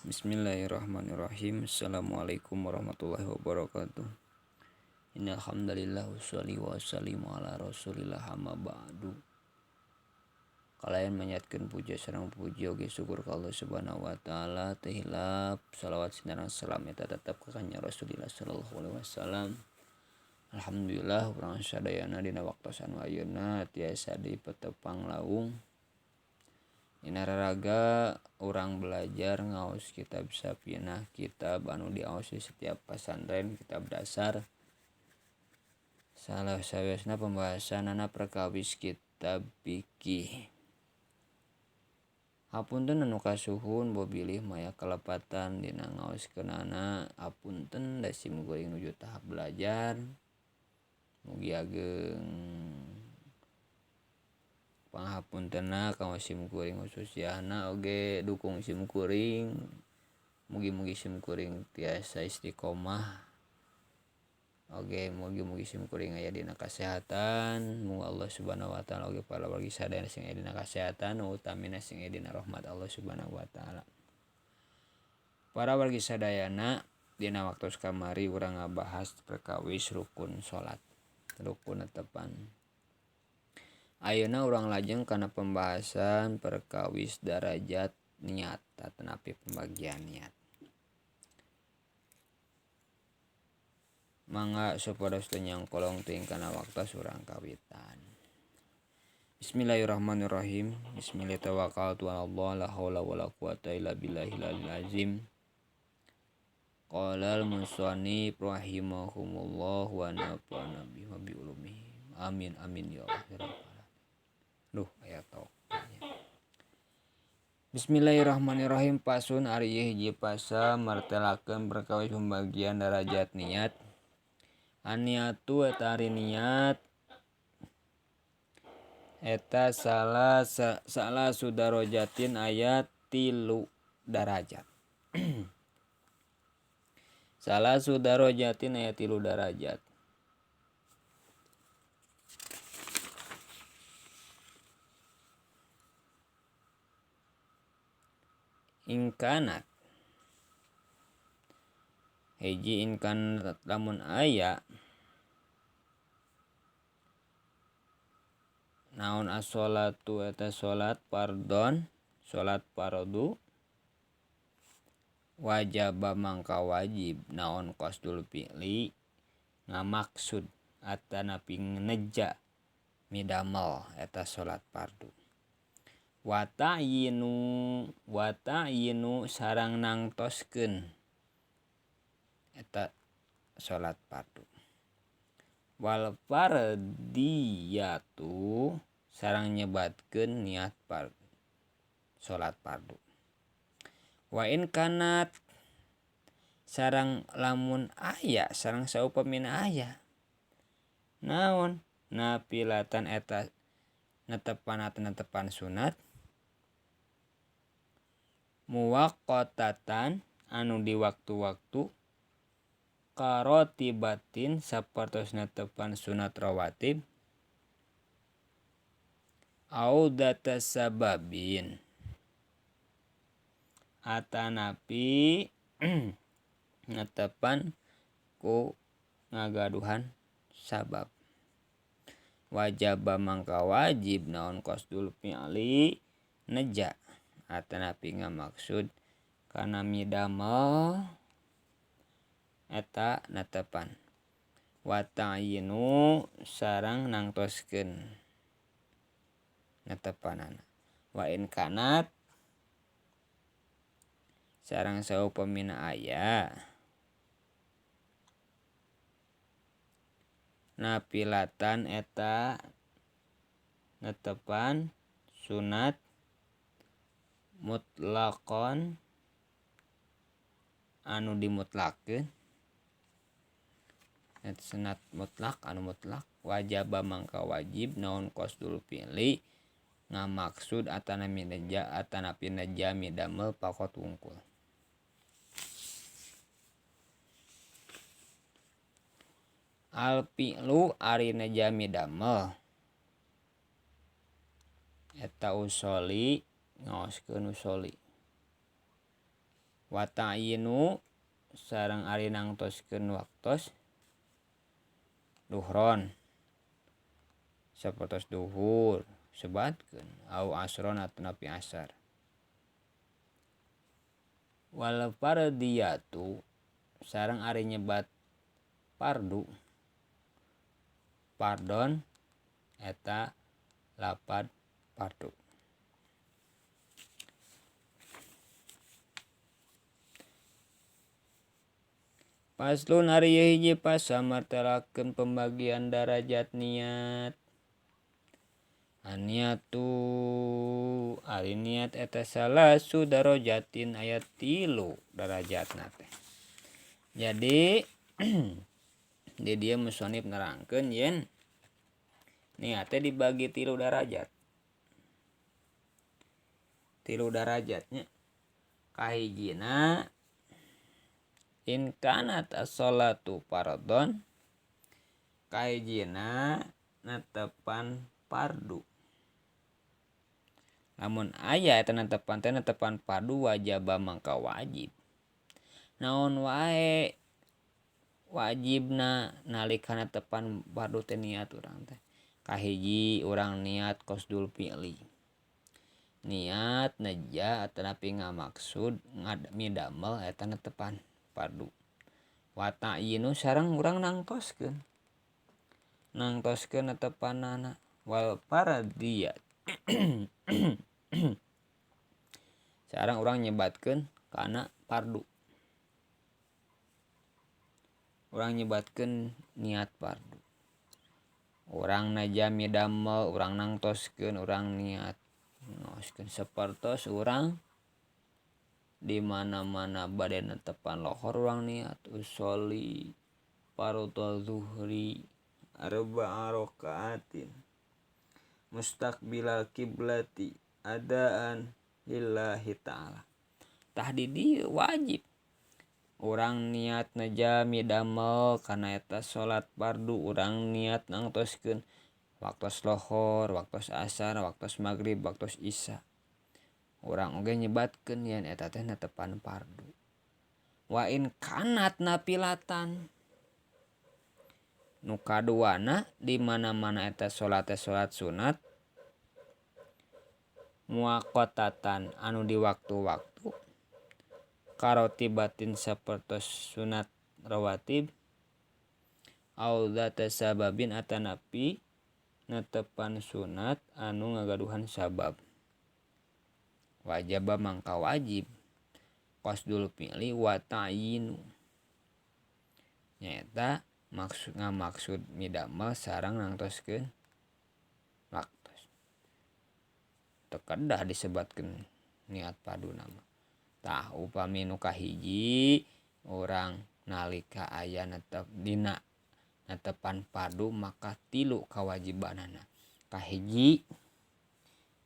Bismillahirrahmanirrahim. Assalamualaikum warahmatullahi wabarakatuh. Innal hamdalillah wassalli wa sallimu ala Rasulillah amma ba'du. Kalayan manyatkeun puja sareng puji oge syukur ka Allah Subhanahu wa taala teu hilap salawat sinareng salam eta tetep ka kanjeng Rasulillah sallallahu alaihi wasallam. Alhamdulillah urang sadayana dina waktos anu ayeuna tiasa dipetepang laung. Dina raraga urang belajar ngaos kitab Safinah, kitab anu diaos di setiap pasantren, kitab dasar. Salah sawiosna pembahasanana perkawis kitab fikih. Hapunten anu kasuhun bobilih maya kalepatan dina ngaoskeunana, hapunten da sim kuring nuju tahap belajar. Mugi ageng panghapuntena kanggo sim kuring khususiahna oge dukung sim kuring. Mugi-mugi sim kuring tiasa istiqomah. Oge mugi-mugi sim kuring aya dina kasehatan. Muga Allah Subhanahu wa taala oge para wargi sadaya sing aya dina kasehatan, utamina sing aya dina rahmat Allah Subhanahu wa taala. Para wargi sadayana dina waktos kamari urang ngabahas perkawis rukun salat, rukun netepan. Ayeuna urang lajeng kana pembahasan perkawis darajat niat atanapi pembagian niat. Mangga supados teu nyangkolong teuing kana waktos urang kawitan. Bismillahirrahmanirrahim. Bismillah tawakkaltu ala Allah la haula wala quwata illa billahil aliyil azim. Qala al-musannif rahimahumullah wa nafa'ana bihi wa bi ulumihi. Amin amin ya Allah ya rabbal alamin. Duh aya tok. Bismillahirrahmanirrahim. Pasun ari ieu hiji pasal martelakeun perkawis pembagian darajat niat. Aniatu eta ari niat eta salah salah sudarojatin ayat 3 darajat. Salah sudarojatin ayat 3 darajat. Ingkanat hiji inkan lamun aya naon as-sholatu eta salat fardhon salat fardu wajaba mangka wajib naon qasdul fi'li ngamaksud atanapi neja midamel eta salat fardu. Wa ta'yinu sarang nangtoskeun eta salat fardu. Wal fardiyatu sarang nyebatkeun niat fardu salat fardu. Wa in kanat sarang lamun aya sarang saupamina aya naon napilatan eta netepan netepan sunat muwaqqatatan anu di waktu-waktu karotibatin sapertos netepan sunat rawatib au data sababin atanapi netepan ku ngagaduhan sabab. Wajaba mangka wajib naon qasdul fi'li neja atanapi ngamaksud kana midamel eta netepan. Wa ta'yinu sarang nangtoskeun netepanana. Wa in kanat sarang saupamina aya napilatan eta netepan sunat mutlaqon anu dimutlakeun eta sunat mutlak anu mutlak wajaba mangka wajib naon qasdul fi'li ngamaksud atanapi neja atanapi neja midamel pakot wungkul. Al fi'lu ari neja midamel eta usoli ngaoskeun usoli. Wa ta'yinu sareng ari nangtoskeun waktos duhron sapertos duhur sebatkeun au asron atanapi asar. Wal fardiyatu sareng ari nyebat fardu pardon eta lapad fardu. Paslon ari ieu hiji pasal martelakeun pembagian darajat niat. Aniatu ari niat eta salasu darajatin aya 3 darajatna teh. Jadi di dieu musonif nerangkeun yen niat teh dibagi 3 darajat. 3 darajatnya. Kahijina in kanat as-sholatu fardhon, kahijina netepan fardu. Lamun aya eta netepan teh netepan fardu wajaba mangka wajib. Naon wae wajibna nalika netepan fardu teh niat urang teh. Kahiji urang niat qasdul fi'li. Niat neja atanapi ngamaksud midamel eta netepan fardu. Wa ta'yinu sareng urang nangtoskeun. Nangtoskeun netepanana wal fardiyat. Sareng urang nyebatkeun kana fardu. Urang nyebatkeun niat fardu. Urang naja midamel, urang nangtoskeun, urang niat ngaoskeun sapertos urang di mana-mana bade netepan lohor urang niat usolli fardhu zuhri arba'a rakaatin mustaqbilal kiblati adaan lillahi ta'ala. Tah di dieu wajib urang niat neja midamel kana eta salat fardu, urang niat nangtoskeun waktos lohor, waktos asar, waktos magrib, waktos isya. Urang oge nyebatkeun yen eta teh netepan fardu. Wa in kanat napilatan nu kaduana di mana-mana eta salat teh salat sunat muaqatatan anu di waktu-waktu karotibatin sapertos sunat rawatib au dzata sababin atanapi netepan sunat anu ngagaduhan sabab. Wajaba mangka wajib qasdul fi'li wa ta'yinu nyaeta maksud ngamaksud midamel sareng nangtoskeun waktos. Teu kedah disebatkeun niat paduna mah. Tah upami nu kahiji urang nalika aya netep dina netepan padu maka 3 kawajibanana. Kahiji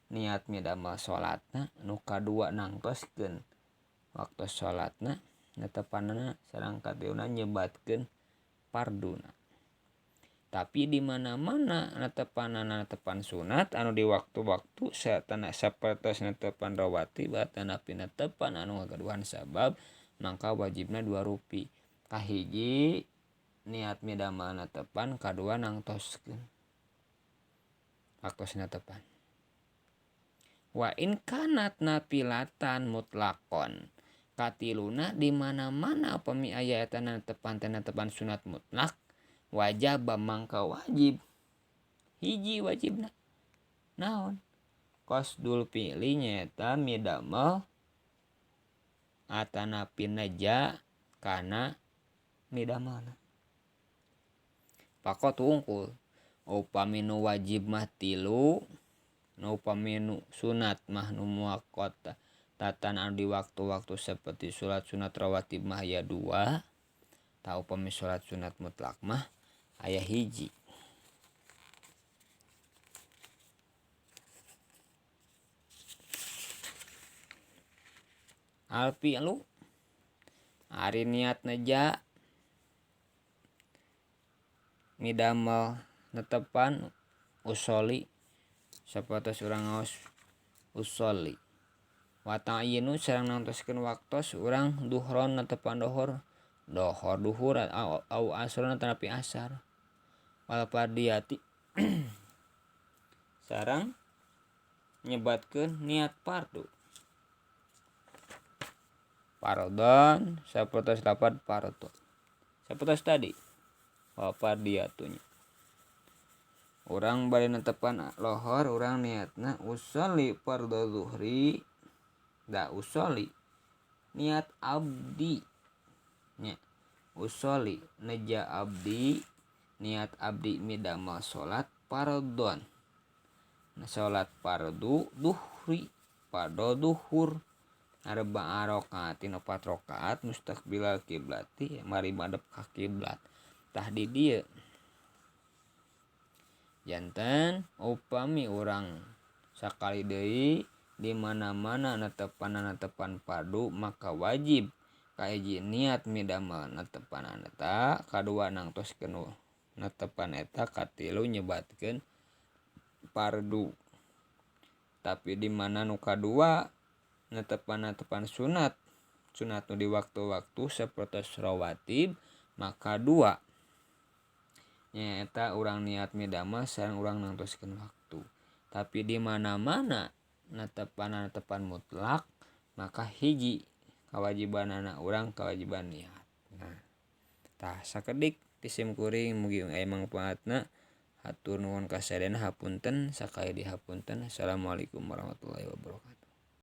niat midamel salatna, nu kadua nangtoskeun waktu salatna netepanana, sareng katiluna nyebatkeun farduna. Tapi di mana-mana netepanana netepan sunat anu di waktu-waktu satana sapertos netepan rawatib atanapi netepan anu ngagaduhan sabab mangka wajibna 2 rupi. Kahiji niat midamel netepan, kadua nangtoskeun waktos netepan. Wa in kanat napilatan mutlakon katiluna di mana-mana upami aya eta netepan teh netepan sunat mutlak wajib mangka wajib. Hiji wajibna naon? Qasdul fi'li nyaeta midamel atanapi neja kana midamelna. Pakot wungkul upami nu wajib mah 3, nu upami nu sunat mah nu muaqqat tatan anu di waktu-waktu seperti salat sunat rawatib mah aya 2, tah upami salat sunat mutlak mah aya 1. Al fi'lu ari niat neja midamel netepan usoli sapertos urang ngaos usoli. Wa ta'yinu sareng nangtoskeun waktos urang duhron netepan dohor dohor duhur au asron tetapi asar wal fardiyati sareng nyebatkeun niat fardu fardon sapertos lapad fardu sapertos tadi wal fardiyatunya urang bari netepan lohor urang niatna usolli fardhu zuhri da usolli niat abdi nya usolli neja abdi niat abdi midamel salat fardhon salat fardu duhri fardu duhur arba'a rakaatin 4 rakaat mustaqbilal kiblati mari madep ka kiblat tah di dieu janten upami urang sakali deui di mana-mana netepan fardu maka wajib kahiji niat midamel netepanan eta kadua nangtoskeun netepan eta katilu nyebatkeun fardu tapi di mana nu kadua netepan sunat sunat nu di waktu-waktu sapertos rawatib maka dua nyaeta urang niat midamel sareng urang nangtoskeun waktu tapi di mana-mana netepan mutlak maka hiji kewajibanana urang kewajiban niat. Nah tah sakedik ti sim kuring mugi aya mangpaatna hatur nuhun ka sadayana hapunten sakali deui hapunten. Assalamualaikum warahmatullahi wabarakatuh.